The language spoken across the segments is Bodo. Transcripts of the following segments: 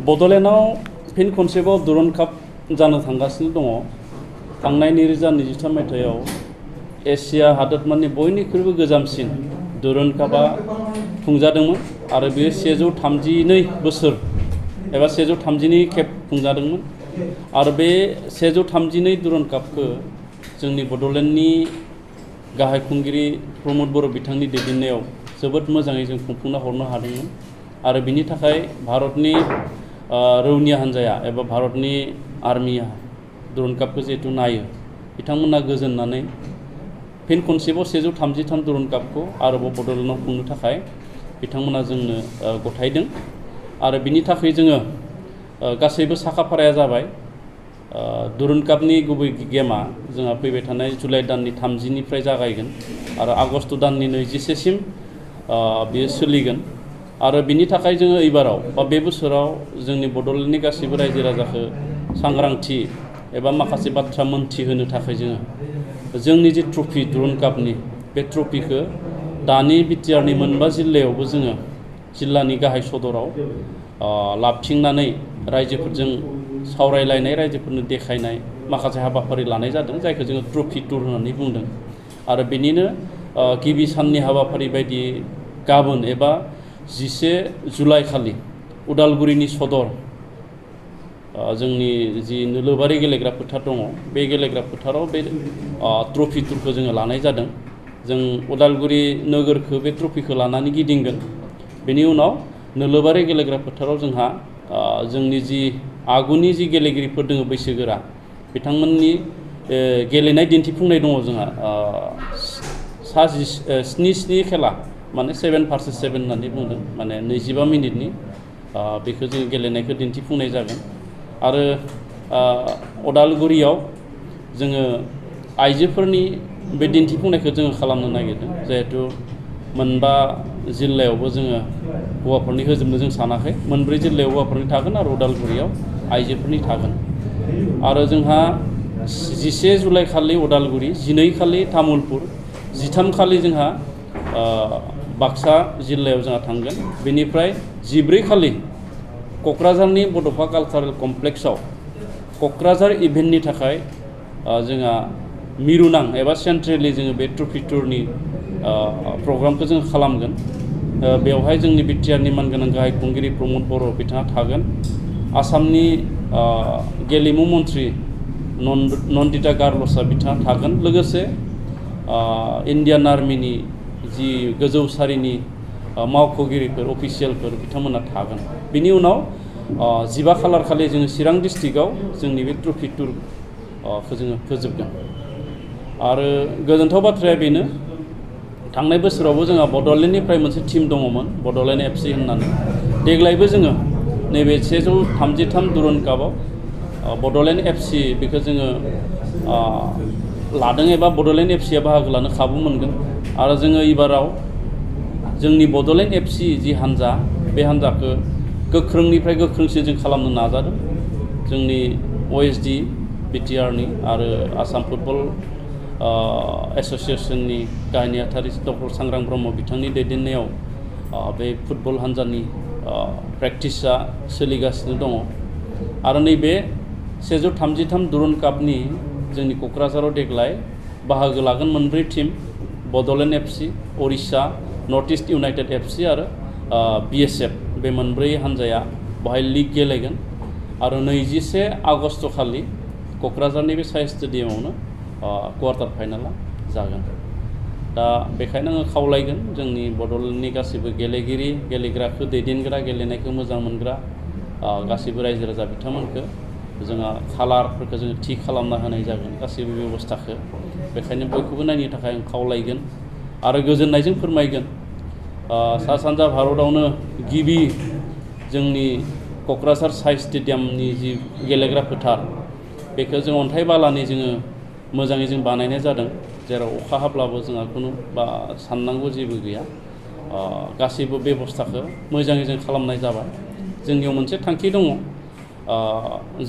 बड'लेण्डआव फिन खनसेबाव दुरन काप जानो थांगासिनो दङ। थांनाय 2023 मायथाइयाव एशिया हादोरमानि बयनिख्रुइबो गोजामसिन दुरन कापआ खुंजादोंमोन आरो बेयो 132 बोसोर एबा 132 खेब खुंजादोंमोन आरो बे 132 दुरन कापखौ जोंनि बड'लेण्डनि गाहाय खुंगिरि प्रमद बर' बिथांनि दैदेननायाव जोबोद मोजाङै जों खुंफुंना हरनो हादोंमोन आरो बिनि थाखाय भारतनि रौनिया हान्जाया एबा भारतनि आर्मिया दुरन कापखौ जिहेतु नायो बिथांमोना गोजोननानै फिन खनसेबाव 133 दुरन कापखौ आरोबाव बड'लेण्डआव खुंनो थाखाय बिथांमोना जोंनो गथायदों आरो बिनि थाखाय जोङो गासैबो साखाफाराया जाबाय। दुरन कापनि गुबै गेमा जोंहा फैबाय थानाय जुलाइ दाननि 30निफ्राय जागायगोन आरो आगस्ट दाननि 21सिम बेयो सोलिगोन आरो बिनि थाखाय जोङो एबाराव बा बे बोसोराव जोंनि बड'लेण्डनि गासैबो रायजो राजाखौ सांग्रांथि एबा माखासे बाथ्रा मोनथिहोनो थाखाय जोंनि जे ट्रफि दुरन कापनि बे ट्रफिखौ दानि बिटिआरनि मोनबा जिल्लायावबो जोङो जिल्लानि गाहाय सदराव लाबथिंनानै रायजोफोरजों सावरायलायनाय रायजोफोरनो देखायनाय माखासे हाबाफारि लानाय जादों जायखौ जोङो ट्रफि टुर होननानै बुंदों आरो बेनिनो गिबि साननि हाबाफारि बायदि गाबोन एबा 11 जुलाइ खालि उदालगुरिनि सदर जोंनि जि नोलोबारि गेलेग्रा फोथार दङ बे गेलेग्रा फोथाराव बे ट्रफि टुरखौ जोङो लानाय जादों। जों उदालगुरि नोगोरखौ बे ट्रफिखौ लानानै गिदिंगोन। बेनि उनाव नोलोबारि गेलेग्रा फोथाराव जोंहा जोंनि जि आगुनि जि गेलेगिरिफोर दङ बैसोगोरा बिथांमोननि गेलेनाय दिन्थिफुंनाय दङ जोंहा 7 खेला माने 7 vs 7 होननानै बुंदों माने 25 मिनिटनि बेखौ जों गेलेनायखौ दिन्थिफुंनाय जागोन आरो उदालगुरियाव जोङो आइजोफोरनि बे दिन्थिफुंनायखौ जोङो खालामनो नागिरदों जिहेतु मोनबा जिल्लायावबो जोङो हौवाफोरनि होजोबनो जों सानाखै मोनब्रै जिल्लायाव हौवाफोरनि थागोन आरो उदालगुरियाव आइजोफोरनि थागोन आरो जोंहा 11 जुलाइ खालि उदालगुरि 12 खालि तामुलपुर 13 खालि जोंहा बाक्सा जिल्लायाव जोंहा थांगोन बेनिफ्राय 14 खालि क'क्राझारनि बड'फा कालचारेल कमप्लेक्सआव क'क्राझार इभेन्टनि थाखाय जोंहा मिरुनां एबा सेन्ट्रेलि जोङो बे ट्रफि टुरनि प्रग्रामखौ जोङो खालामगोन। बेवहाय जोंनि बिटिआरनि मानगोनां गाहाय खुंगिरि प्रमद बर' बिथाङा थागोन आसामनि गेलेमु मन्त्रि नन्दिता गारलसा बिथाङा थागोन लोगोसे इण्डियान आर्मिनि जि गोजौ सारिनि मावख'गिरिफोर अफिसियेलफोर बिथांमोना थागोन। बिनि उनाव 15 खालार खालि जोङो चिरां डिस्ट्रिक्टआव जोंनि बे ट्रफि टुरखौ जोङो फोजोबगोन आरो गोजोनथाव बाथ्राया बेनो थांनाय बोसोरावबो जोंहा बड'लेण्डनिफ्राय मोनसे टीम दङमोन बड'लेण्ड FC होननानै देग्लायबो जोङो नैबे 133 दुरन कापआव बड'लेण्ड FC बेखौ जोङो लादों एबा बड'लेण्ड FCआ बाहागो लानो खाबु मोनगोन आरो जोङो एबाराव जोंनि बड'लेण्ड FC जि हान्जा बे हान्जाखौ गोख्रोंनिफ्राय गोख्रोंसिन जों खालामनो नाजादों। जोंनि OSD बिटिआरनि आरो आसाम फुटबल एस'सिएशननि गाहाय नेहाथारि डक्टर सांग्रां ब्रह्म बिथांनि दैदेननायाव बे फुटबल हान्जानि प्रेक्टिसा सोलिगासिनो दङ आरो नैबे 133 दुरन कापनि जोंनि क'क्राझाराव देग्लाय बाहागो लागोन मोनब्रै टीम बड'लेण्ड FC उरिष्या नर्थ इस्ट इउनाइटेड FC आरो BSF बे मोनब्रै हान्जाया बेहाय लीग गेलेगोन आरो 21 आगस्ट खालि क'क्राझारनि बे साइ स्टेडियामावनो क्वार्टार फाइनाला जागोन। दा बेखायनो आङो खावलायगोन जोंनि बड'लेण्डनि गासैबो गेलेगिरि गेलेग्राखौ दैदेनग्रा गेलेनायखौ मोजां मोनग्रा गासैबो रायजो राजा बिथांमोनखौ जोंहा खालारफोरखौ जोङो थि खालामना होनाय जागोन गासैबो बेबस्थाखौ बेखायनो बयखौबो नायनो थाखाय आं खावलायगोन आरो गोजोननायजों फोरमायगोन सा सानजा भारतआवनो गिबि जोंनि क'क्राझार साइ स्टेडियामनि जि गेलेग्रा फोथार बेखौ जों अन्थाइ बालानि जोङो मोजाङै जों बानायनाय जादों जेराव अखा हाब्लाबो जोंहा खुनु साननांगौ जेबो गैया गासैबो बेबस्थाखौ मोजाङै जों खालामनाय जाबाय। जोंनियाव मोनसे थांखि दङ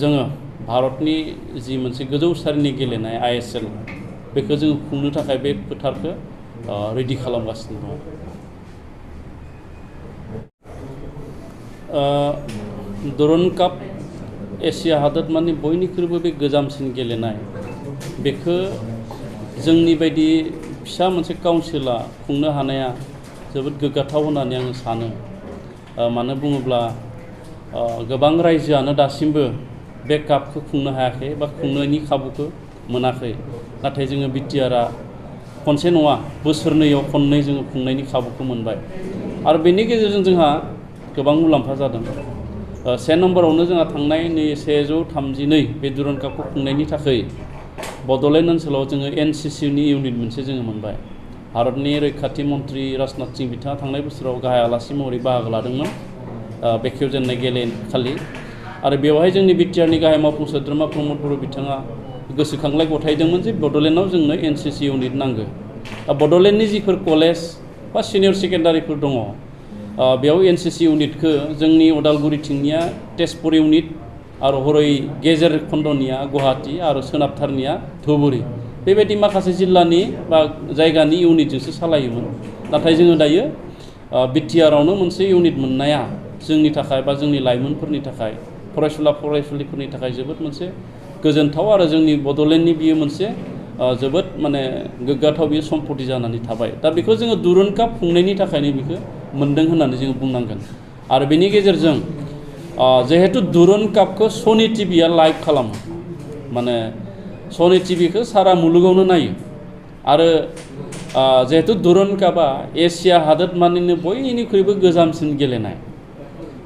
जोङो भारतनि जि मोनसे गोजौ सारिनि गेलेनाय ISL बेखौ जों खुंनो थाखाय बे फोथारखौ रेडि खालामगासिनो दङ। दुरन काप एसिया हादोरमानि बयनिख्रुइबो बे गोजामसिन गेलेनाय बेखौ जोंनि बायदि फिसा मोनसे काउन्सिला खुंनो हानाया जोबोद गोग्गाथाव होननानै आं सानो। मानो बुङोब्ला गोबां रायजोआनो दासिमबो बे कापखौ खुंनो हायाखै बा खुंनायनि खाबुखौ मोनाखै। नाथाय जोङो बिटिआरआ खनसे नङा बोसोरनैयाव खननै जोङो खुंनायनि खाबुखौ मोनबाय आरो बेनि गेजेरजों जोंहा गोबां मुलाम्फा जादों। से नम्बरावनो जोंहा थांनाय 132 बे दुरन कापखौ खुंनायनि थाखाय बड'लेण्ड ओनसोलाव जोङो एनसिसिनि इउनिट मोनसे जोङो मोनबाय। भारतनि रैखाथि मन्त्रि राजनाथ सिंह बिथाङा थांनाय बोसोराव गाहाय आलासि महरै बाहागो लादोंमोन बेखेवजेननाय गेलेखालि आरो बेवहाय जोंनि बिटिआरनि गाहाय मावफुं सोद्रोमा प्रमद बर' बिथाङा गोसोखांलाय गथायदोंमोन जे बड'लेण्डआव जोंनो एनसिसि इउनिट नांगौ। बड'लेण्डनि जिफोर कलेज बा सिनियर सेकेन्डारिफोर दङ बेयाव एनसिसि इउनिटखौ जोंनि उदालगुरिथिंनिया तेजपुर इउनिट आरो हरै गेजेर खन्दनिया गुवाहाटी आरो सोनाबथारनिया धुबुरी बेबायदि माखासे जिल्लानि बा जायगानि इउनिटजोंसो सालायोमोन। नाथाय जोङो दायो बिटिआरआवनो मोनसे इउनिट मोननाया जोंनि थाखाय बा जोंनि लाइमोनफोरनि थाखाय फरायसुला फरायसुलिफोरनि थाखाय जोबोद मोनसे गोजोनथाव आरो जोंनि बड'लेण्डनि बियो मोनसे जोबोद माने गोग्गाथाव बियो सम्पति जानानै थाबाय। दा बेखौ जोङो दुरुन काप खुंनायनि थाखायनो बेखौ मोन्दों होननानै जोङो बुंनांगोन। आरो बेनि गेजेरजों जिहेतु दुरुन कापखौ सनि टिभिया लाइभ खालामो माने सनि टिभिखौ सारा मुलुगावनो नायो आरो जिहेतु दुरुन कापआ एसिया हादोरमानिनो बयनिख्रुइबो गोजामसिन गेलेनाय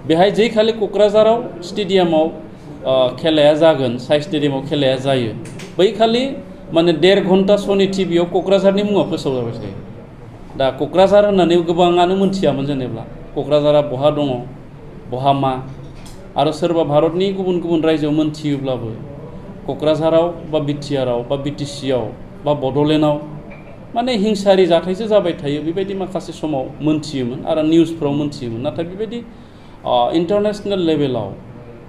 बेहाय जै खालि क'क्राझाराव स्टेडियामाव खेलाया जागोन साइ स्टेडियामाव खेलाया जायो बै खालि माने 1.5 घन्टा सनि टिभियाव क'क्राझारनि मुङा फोसावजाबाय थायो। दा क'क्राझार होननानै गोबाङानो मोनथियामोन जेनेबा क'क्राझारा बहा दङ बहा मा आरो सोरबा भारतनि गुबुन गुबुन रायजोआव मोनथियोब्लाबो क'क्राझाराव बा बिटिआरआव बा बिटिसिआव बा बड'लेण्डआव माने हिंसायारि जाथायसो जाबाय थायो बेबायदि माखासे समाव मोनथियोमोन आरो निउसफ्राव मोनथियोमोन। नाथाय बेबायदि इन्टारनेसनेल लेभेलाव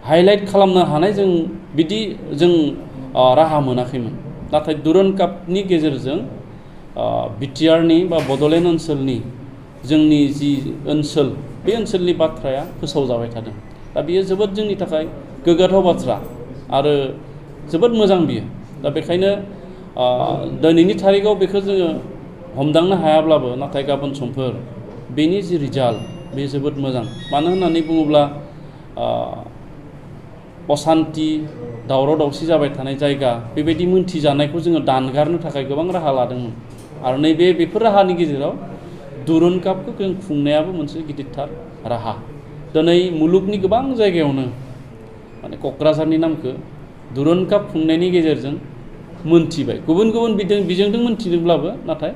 हाइलाइट खालामनो हानाय जों राहा मोनाखैमोन। नाथाय दुरुन कापनि गेजेरजों बिटिआरनि बा बड'लेण्ड ओनसोलनि जोंनि जि ओनसोल बे ओनसोलनि बाथ्राया फोसावजाबाय थादों। दा बेयो जोबोद जोंनि थाखाय गोग्गाथाव बाथ्रा आरो जोबोद मोजां बियो। दा बेखायनो दिनैनि थारिखआव बेखौ जोङो हमदांनो हायाब्लाबो नाथाय गाबोन समफोर बेनि जि रिजाल्ट बे जोबोद मोजां। मानो होननानै बुङोब्ला असान्ति दावराव दावसि जाबाय थानाय जायगा बेबायदि मोनथिजानायखौ जोङो दानगारनो थाखाय गोबां राहा लादोंमोन आरो बेफोर राहानि गेजेराव दुरुन कापखौ जों खुंनायाबो मोनसे गिदिरथार राहा। दिनै मुलुगनि गोबां जायगायावनो माने क'क्राझारनि नामखौ दुरुन काप खुंनायनि गेजेरजों मोनथिबाय। गुबुन गुबुन बिजोंजों मोनथिदोंब्लाबो नाथाय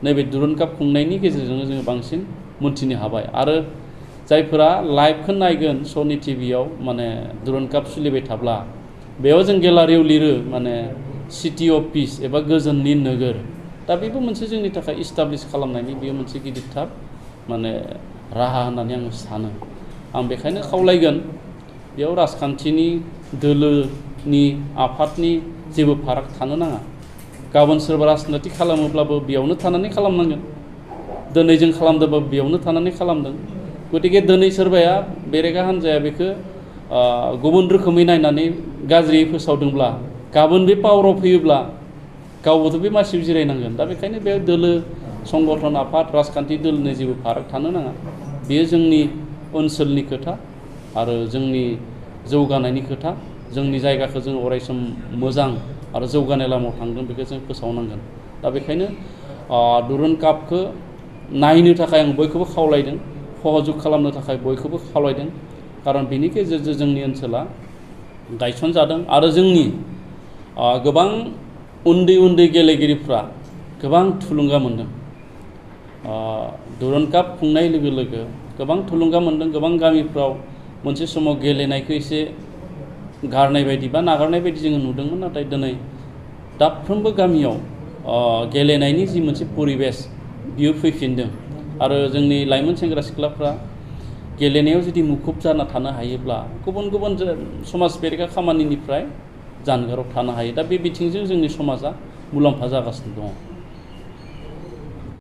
नैबे दुरुन काप खुंनायनि गेजेरजोंनो जोङो बांसिन मोनथिनो हाबाय आरो जायफोरा लाइभखौ नायगोन सनि टिभियाव माने दुरुन काप सोलिबाय थाब्ला बेयाव जों गेलारियाव लिरो माने सिटि अफ पिस एबा गोजोननि नोगोर। दा बेबो मोनसे जोंनि थाखाय इस्टाब्लिश खालामनायनि बेयो मोनसे गिदिरथार माने राहा होननानै आं सानो। आं बेखायनो खावलायगोन बेयाव राजखान्थिनि दोलोनि आफादनि जेबो फाराग थानो नाङा। गाबोन सोरबा राजनिति खालामोब्लाबो बेयावनो थानानै खालामनांगोन। दिनै जों खालामदोंबा बेयावनो थानानै खालामदों। गतिके दिनै सोरबाया बेरेखा हान्जाया बेखौ गुबुन रोखोमै नायनानै गाज्रियै फोसावदोंब्ला गाबोन बे पावाराव फैयोब्ला गावबोथ' बे मासियाव जिरायनांगोन। दा बेखायनो बे दोलो संगठन आफाद राजखान्थि दोलोनि जेबो फाराग थानो नाङा। बेयो जोंनि ओनसोलनि खोथा आरो जोंनि जौगानायनि खोथा। जोंनि जायगाखौ जों अरायसम मोजां आरो जौगानाय लामायाव थांदों बेखौ जों फोसावनांगोन। दा बेखायनो दुरुन कापखौ नायनो थाखाय आं बयखौबो खावलायदों सहजुग खालामनो थाखाय बयखौबो खावलायदों। खारन बेनि गेजेरजों जोंनि ओनसोला गायसनजादों आरो जोंनि गोबां उन्दै उन्दै गेलेगिरिफ्रा गोबां थुलुंगा मोनदों। दुरुन काप खुंनाय लोगो लोगो गोबां थुलुंगा मोनदों। गोबां गामिफ्राव मोनसे समाव गेलेनायखौ एसे गारनाय बायदि बा नागारनाय बायदि जोङो नुदोंमोन। नाथाय दिनै दाफ्रोमबो गामियाव गेलेनायनि जि मोनसे परिबेस बियो फैफिनदों आरो जोंनि लाइमोन सेंग्रा सिख्लाफ्रा गेलेनायाव जुदि मुखुब जाना थानो हायोब्ला गुबुन गुबुन समाज बेरेखा खामानिनिफ्राय जानगाराव थानो हायो। दा बे बिथिंजों जोंनि समाजा मुलाम्फा जागासिनो दङ।